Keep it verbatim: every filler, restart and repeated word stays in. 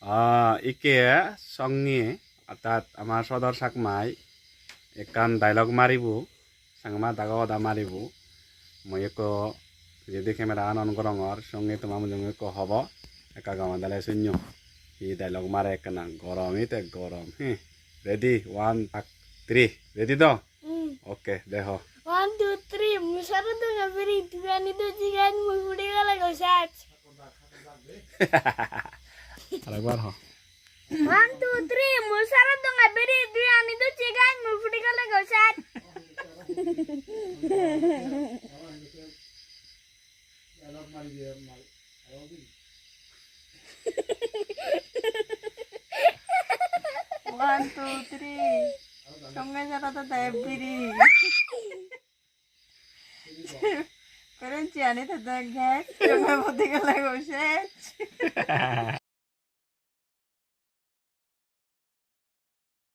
Ah, ikke songe, ortat amar Sodor Chakmai ekkan dialogue maribo, Changma dago hoda maribo. Mui ekko pijedi camera an on gorongor, songe toma mujunge ekko hobo, ekka gama dale sunyo. Hi dialogue mare ekkana, gorom ite gorom, hi. Ready, one, tak, three. Ready to? Hmm. Okay, deho. One, two, three. Musara donga biri, duyani do jigan, mui puri gala go sat. Arekbar ho. One, two, three. Musara donga biri, duyani do jigan, mui puri gala go sat. One, two, three. Songe jara to de biri. Keren chiani to de gas. Songe bodi gala go sat.